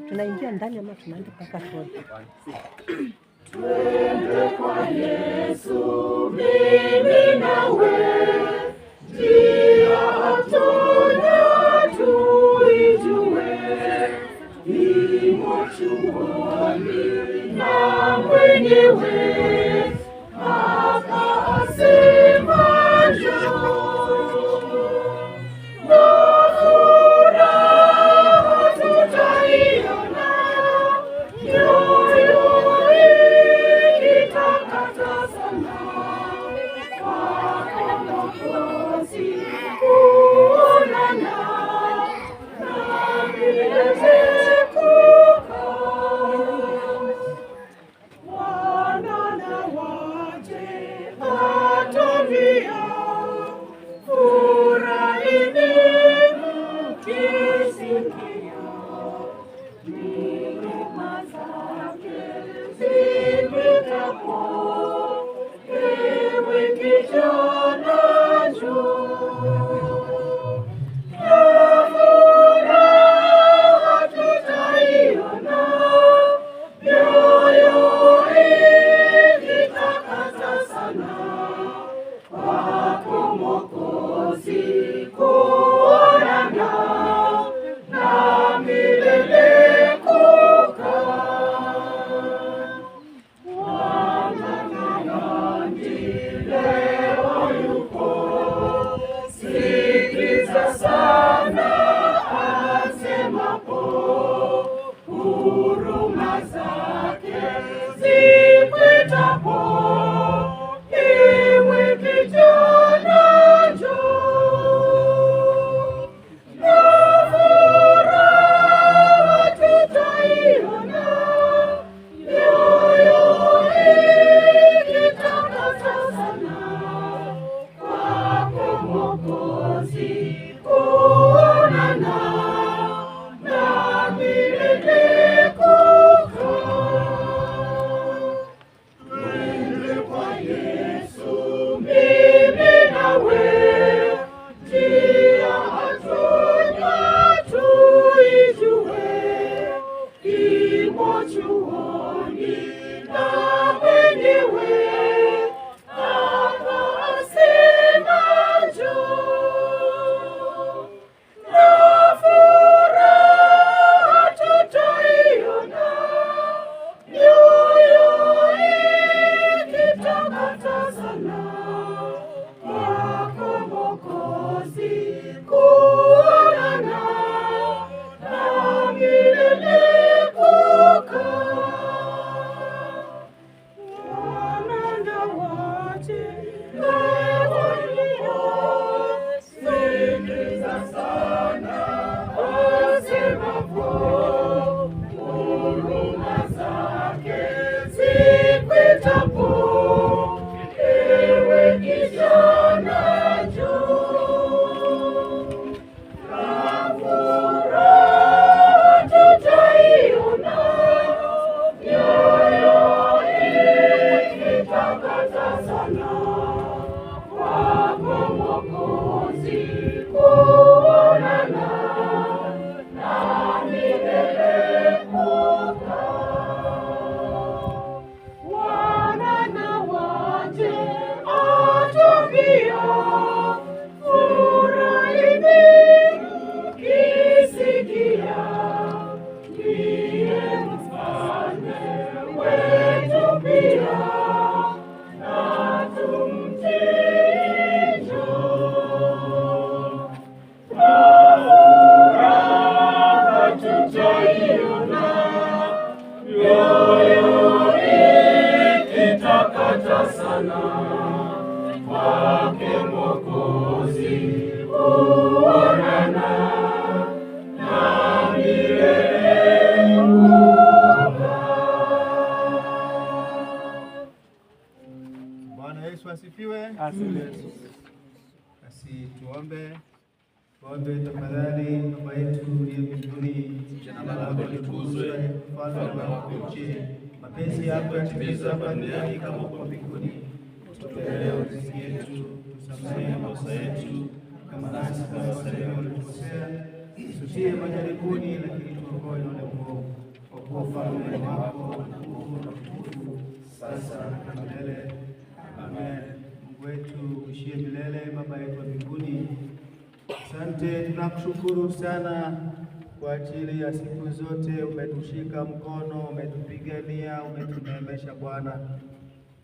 Tunaingia ndani ama tunaenda mpaka chuoni? Twende kwa Yesu mimi nawe, njia hatuna tuijue, imo chuoni na mwenyewe hapa asema njoo. Na furaha tutaiona, mioyo ikitakata sana, kwako Mwokozi kuonana na milele kukaa. Wana na waje atavia, furahini mkisikia, neema zake zipitapo, ewe kijana njoo. Na furaha tutaiona, mioyo ikitakata sana, kwako Mwokozi kuonana na milele kukaa. Bwana nani leo yupo, sikiza sana asemapo, huruma zake zikuitapo, ewe kijana njoo. Na furaha tutaiona, mioyo ikitakata sana, kwako Mwokozi kuonana na milele kukaa. Twende kwa Yesu mimi nawe, njia hatuna tuijue, imo chuoni na mwenyewe hapa asema njoo. Na furaha tutaiona, mioyo ikitakata sana, kwako Mwokozi kuonana na milele kukaa. Wana na waje leo yupo, sikiza sana asemapo, huruma zake zikuitapo, ewe kijana njoo. Na furaha tutaiona, mioyo ikitakata sana, kwako Mwokozi kuonana na milele kukaa. Wana na waje atwambia, furahini mkisikia, ndiye mfalme wetu pia, na tumtii njoo. Na furaha tutaiona, mioyo ikitakata sana, kwake Mwokozi kuonana na milele kukaa. Bwana Yesu asifiwe. Basi tuombe. Tuombe tafadhali. Baba yetu uliye mbinguni, jina lako lako litukuzwe, ufalme wako uje, mapenzi yako yatimizwe hapa duniani kama huko mbinguni. Utupe leo riziki yetu, tusamehe makosa yetu kama nasi tunawasamehe waliotukosea, usitie majaribuni, lakini tuokoe na yule mwovu, kwa kuwa ufalme ni wako na nguvu na utukufu, sasa na milele. Amen. Mungu wetu uishie milele, Baba yetu wa mbinguni, asante, tunakushukuru sana kwa ajili ya siku zote umetushika mkono, umetupigania, umetuneemesha Bwana,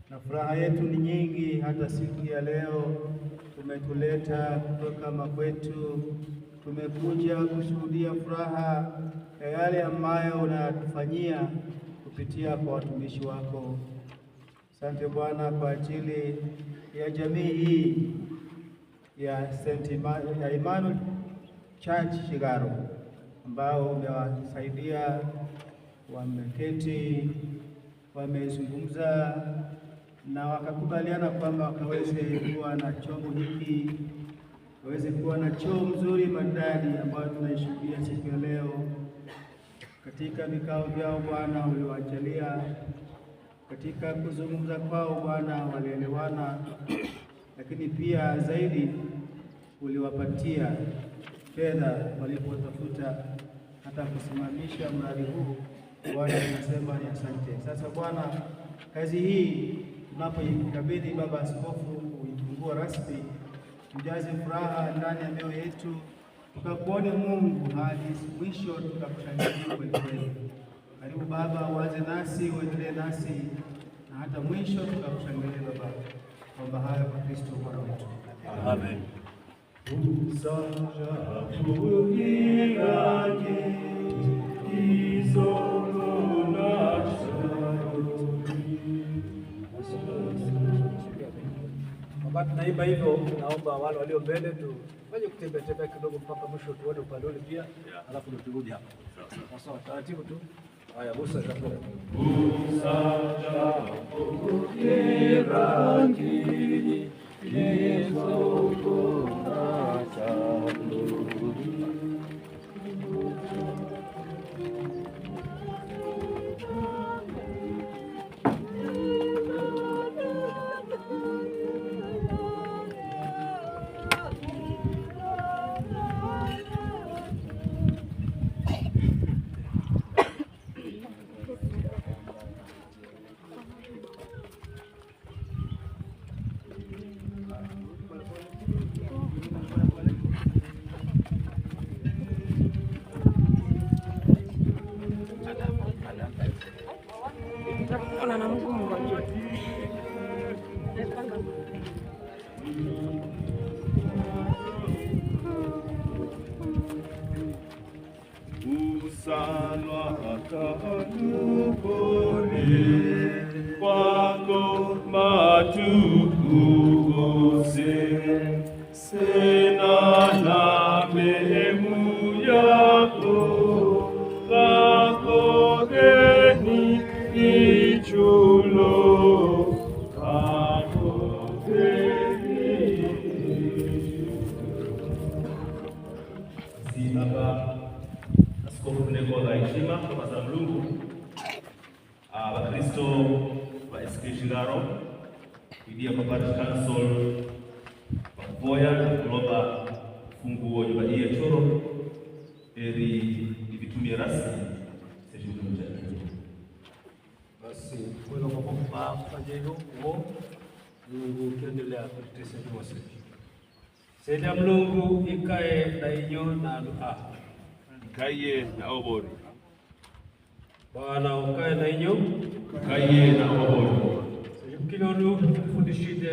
na furaha yetu ni nyingi. Hata siku ya leo umetuleta kutoka makwetu, tumekuja kushuhudia furaha ya yale ambayo unatufanyia kupitia kwa watumishi wako. Asante Bwana kwa ajili ya jamii hii ya St. Emmanuel Church Shigaro ambao umewasaidia, wameketi, wamezungumza na wakakubaliana kwamba wakaweze kuwa na chombo hiki, waweze kuwa na choo mzuri maridadi ambayo tunaishuhudia siku ya leo. Katika vikao vyao Bwana uliwajalia, katika kuzungumza kwao Bwana walielewana, lakini pia zaidi uliwapatia fedha walipotafuta hata kusimamisha mradi huu. Bwana tunasema ni asante. Sasa Bwana, kazi hii tunapoikabidhi Baba Askofu kuifungua rasmi, tujaze furaha ndani ya mioyo yetu, tukakuone Mungu hadi mwisho, tukakushangilia kweli kweli. Karibu Baba, uanze nasi, uendelee nasi na hata mwisho tukakushangilia Baba. Kwamba hayo kwa Kristo Bwana wetu. Amen. Wakati tunaimba hivyo, naomba wale walio mbele tufanye kutembea tembea kidogo mpaka mwisho tuone upande ule pia, alafu ndio turudi hapa. Sawa, taratibu tu. Haya, Musa itakuwa. Senda Mlungu ikae na inyo na dua. Ikaye na obori. Bwana ukae na inyo. Ikaye na obori. Kilolu fundishide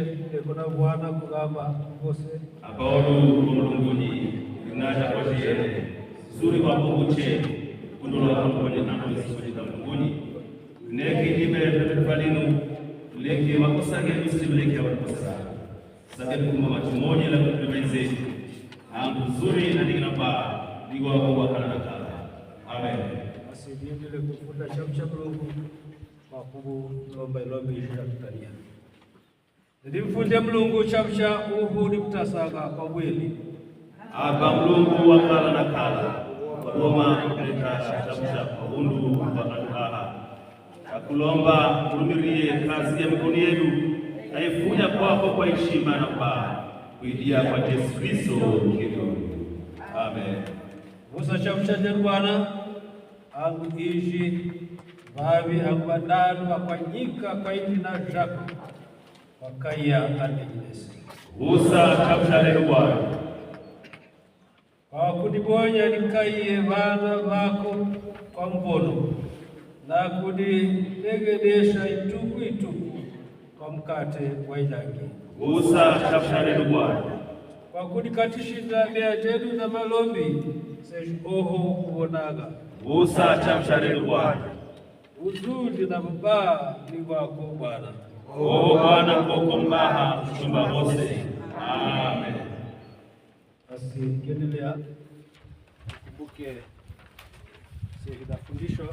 kuna Bwana kugamba kose. Abaolu Mlunguni inaja kwa jie. Zuri wa Mungu che kundola kwenye nando zisojita Mlunguni. Neki ibe petralinu leki makosa genu sibileki makosa. Sasa kuma machumonye la kutumenze nzuri na ninapa ndigwa kwa kana na kala. Amen. Basi niendelee kufunda chap roho kwa kuomba ilombe ishatutania. Ndimfunde Mlungu chapcha uhu ni mtasaga kwa bweli. Aba Mlungu wa kala na kala. Goma kuleta chabu kwa undu wa andu aha. Takulomba urumirie kazi ya mikono yenu naifunya kwako kwa heshima na kwa kuidia kwa Yesu Kristo kidogo. Amen. Musa chabu Bwana angu ishi vavi angu vandanu vakwanyika kwa indi na zvako wakaiya andenyinesi. Usa chabu lenu Bwana. Kwa kudibonya nikaiye vana vako kwa mbono na kudilegedesha ituku ituku kwa mkate wa ilangi. Usa chabu lenu Bwana. Kwa kudikatishinda bea tedu na malombi seju oho kuonaga. Usa chabu lenu Bwana. Uzuri na mbaa ni wako Bwana. O Bwana koko mbaha mchumba bose. Amen. Basi kiendelea kumbuke sehemu fundisho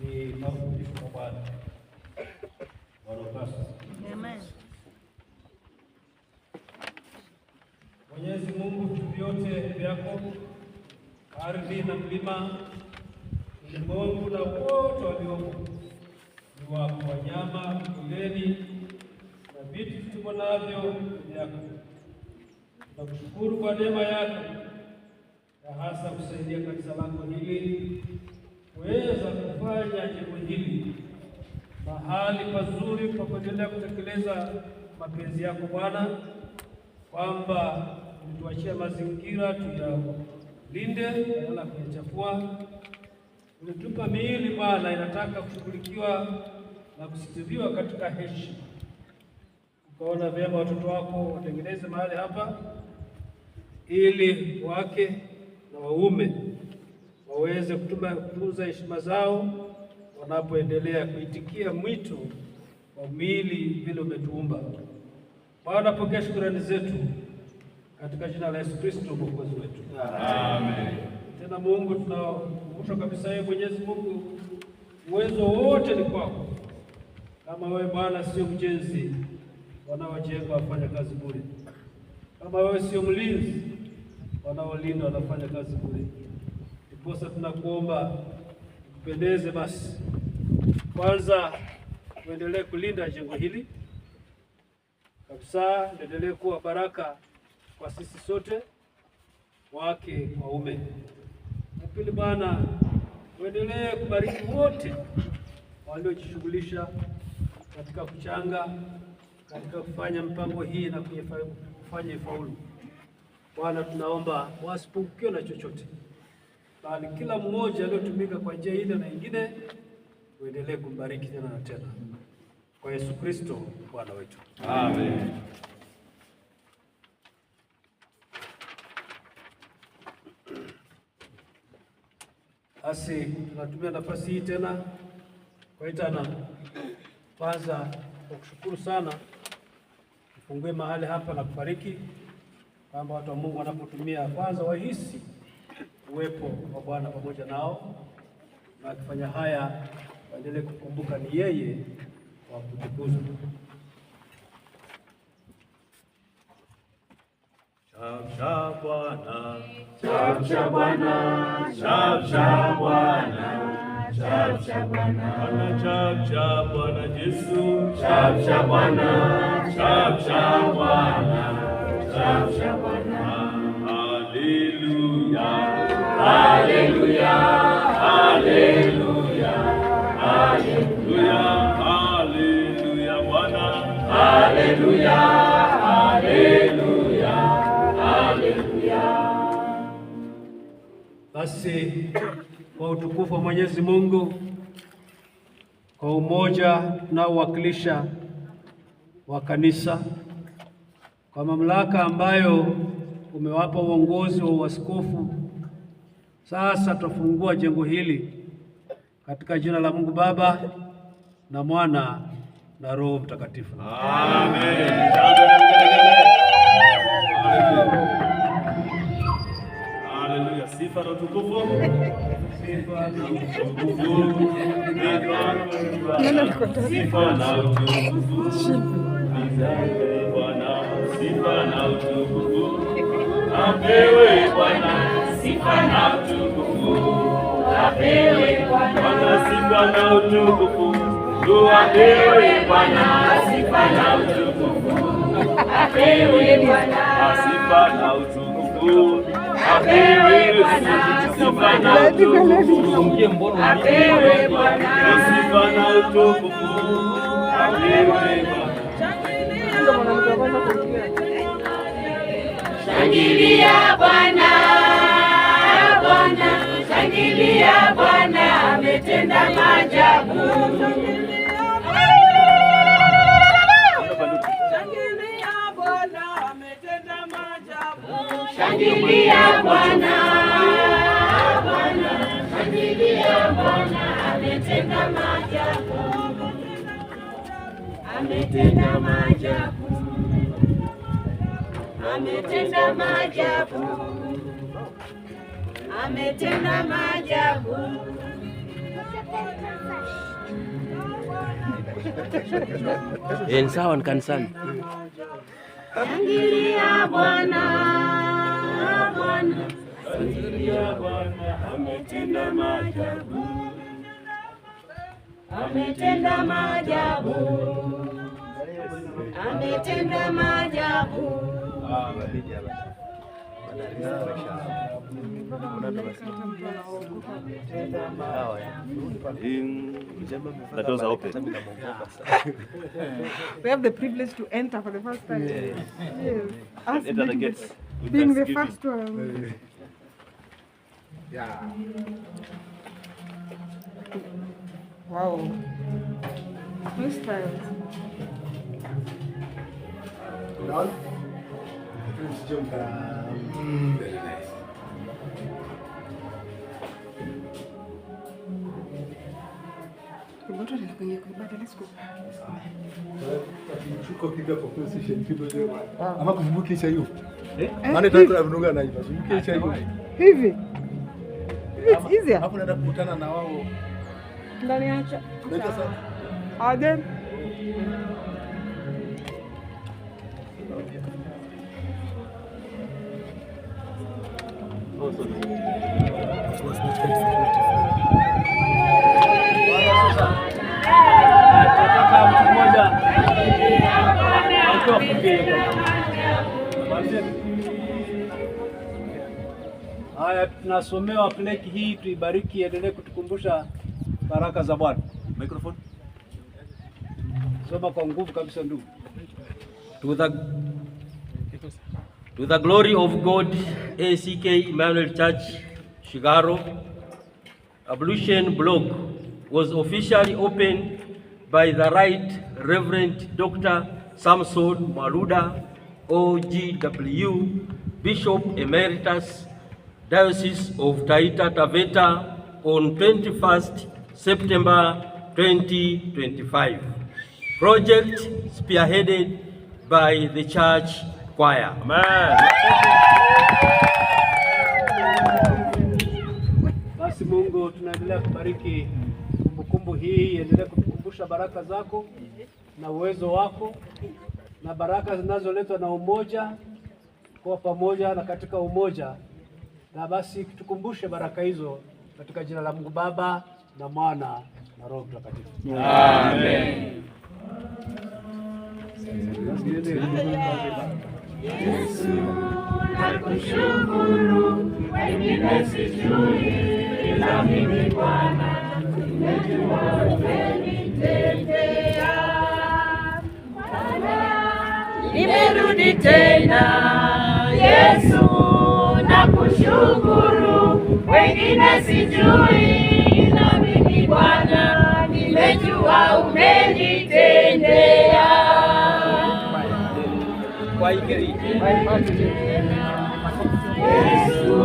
ni mafundisho kwa Bwana. Bwana. Amen. Mwenyezi Mungu, vitu vyote vyako, ardhi na mlima, ulimwengu na wote waliomo ni wako, wanyama kuleni na vitu tulivyo vyako. Tunakushukuru kwa neema yako na hasa kusaidia kanisa lako hili kuweza kufanya jengo hili mahali pazuri pa kuendelea kutekeleza mapenzi yako Bwana, kwamba ulituachia mazingira tuyalinde wala kuyachafua. Ulitupa miili Bwana inataka kushughulikiwa na kusitiriwa katika heshima. Ukaona vyema watoto wako watengeneze mahali hapa ili wake na waume waweze kutunza heshima zao wanapoendelea kuitikia mwito wa miili vile umetuumba. Bwana, pokea shukrani zetu katika jina la Yesu Kristo Mwokozi wetu. Amen. Tena Mungu, tunakumbusha kabisa yeye Mwenyezi Mungu, uwezo wote ni kwako. Kama wewe Bwana sio mjenzi, wanaojenga wafanya kazi bure. Kama wewe sio mlinzi, wanaolinda wanafanya kazi bure. Ndiposa tunakuomba kupendeze basi, kwanza tuendelee kulinda jengo hili kabisa, endelee kuwa baraka kwa sisi sote, wake waume. Na pili Bwana, tuendelee kubariki wote waliojishughulisha katika kuchanga, katika kufanya mpango hii na kufanya ifaulu. Bwana, tunaomba wasipungukiwe na chochote, bali kila mmoja aliyotumika kwa njia ile na nyingine uendelee kumbariki tena na tena, kwa Yesu Kristo Bwana wetu. Amen. Basi tunatumia nafasi hii tena kuitana kwanza kwa kushukuru sana, tufungue mahali hapa na kufariki, kwamba watu wa Mungu wanapotumia kwanza wahisi uwepo wa Bwana pamoja nao, na akifanya haya waendelee kukumbuka ni yeye wa kutukuzwa. Chap Bwana, chap Bwana, chap Bwana, chap Bwana, chap Bwana Yesu, chap Bwana, chap Bwana, chap Bwana. Haleluya, haleluya, haleluya, haleluya, haleluya Bwana, haleluya, haleluya. Basi kwa utukufu wa Mwenyezi Mungu, kwa umoja tunaowakilisha wa kanisa, kwa mamlaka ambayo umewapa uongozi wa uaskofu, sasa tutafungua jengo hili katika jina la Mungu Baba na Mwana na Roho Mtakatifu. Amen. Haleluya. Sifa na utukufu. Sifa na utukufu. Sifa na utukufu. Bwana, sifa na utukufu. Apewe Bwana. Sifa na utukufu apewe Bwana. Bwana sifa na utukufu apewe Bwana. Sifa na utukufu apewe Bwana. Sifa na utukufu apewe Bwana. Sifa na utukufu apewe Bwana. Sifa na utukufu apewe Bwana. Shangilia Bwana, Bwana, shangilia Bwana, ametenda maajabu. Shangilia Bwana, ametenda maajabu. Shangilia Bwana, Bwana, shangilia Bwana, ametenda maajabu. Ametenda maajabu. Ametenda maajabu. Ametenda maajabu. Sawa ni kanisani. Shangilia Bwana, Bwana. Shangilia Bwana, ametenda maajabu. Ametenda maajabu. Ametenda maajabu. The doors are open. We have the privilege to enter for the first time. Yes. Us Enter the being gates with being the thanksgiving. first one. Yeah. Wow. New styles. Very nice. Let's go. Ama kuzungukisha hiyo. Maana tatu avinunga na hivyo. Zungukisha hiyo. Hivi. It's easier. Hapo naenda kukutana na wao. Ndani acha. Sasa. Again. Haya, tunasomewa pleki hii, tuibariki, endelee kutukumbusha baraka za Bwana. Microphone. Soma kwa nguvu kabisa ndugu. To the glory of God, ACK Emmanuel Church, Shigaro, Ablution Block was officially opened by the Right Reverend Dr. Samson Maluda, OGW, Bishop Emeritus, Diocese of Taita Taveta, on 21st September 2025. Project spearheaded by the church choir. Amen. Basi Mungu, tunaendelea kubariki kumbukumbu hii, endelea kutukumbusha baraka zako na uwezo wako na baraka zinazoletwa na umoja, kwa pamoja na katika umoja. Na basi tukumbushe baraka hizo katika jina la Mungu Baba na Mwana na Roho Mtakatifu. Amen. Yesu, nakushukuru, wengine sijui ila mimi Bwana nimejua umenitendea. Bwana, nimerudi tena. Yesu, nakushukuru, wengine sijui ila mimi Bwana nimejua umenitendea. Yesu,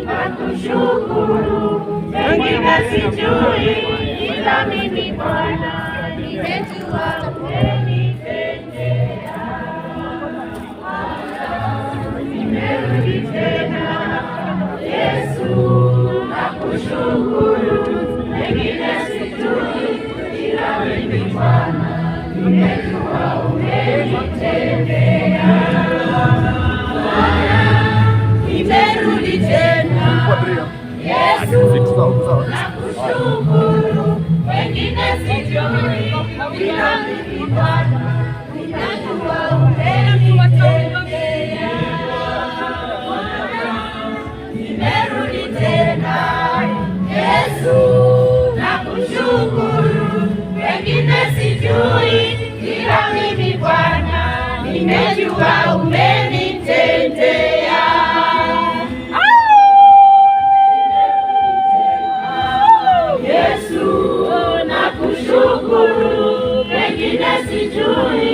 nakushukuru, wengine sijui ila mimi Bwana nimejua umenitendea. Nimerudi tena. Yesu, nakushukuru, wengine sijui ila mimi Bwana nimejua umenitendea. Nimerudi tena. Yesu nakushukuru, wengine sijui, ila mimi Bwana ninajua umenitendea. Nimerudi tena, Yesu nakushukuru, wengine sijui, ila mimi Bwana nimejua umenitendea. Yesu nakushukuru, wengine sijui,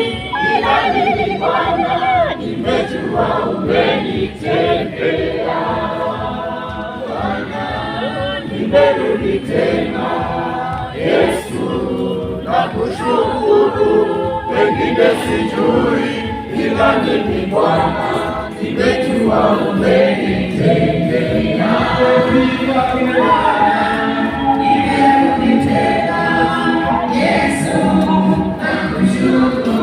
ila mimi Bwana nimejua umenitendea. Bwana, nimerudi tena, Yesu nakushukuru, wengine sijui, ila mimi Bwana nimejua umenitendea. Nimerudi tena, Yesu nakushukuru,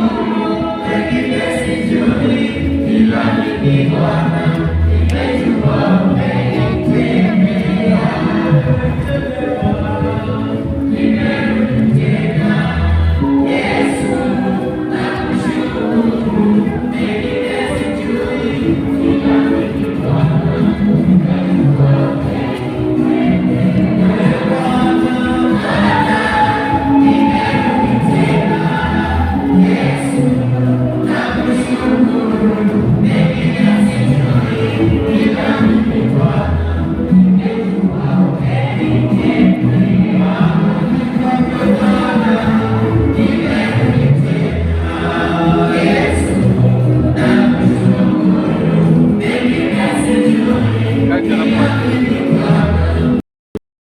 wengine sijui, ila mimi Bwana nimejua umenitendea. Nimerudi tena, Yesu nakushukuru, wengine sijui, ila mimi Bwana nimejua umenitendea. Nimerudi tena, Yesu nakushukuru, wengine sijui, ila mimi Bwana nimejua umenitendea. Nimerudi tena, Yesu nakushukuru, wengine sijui, ila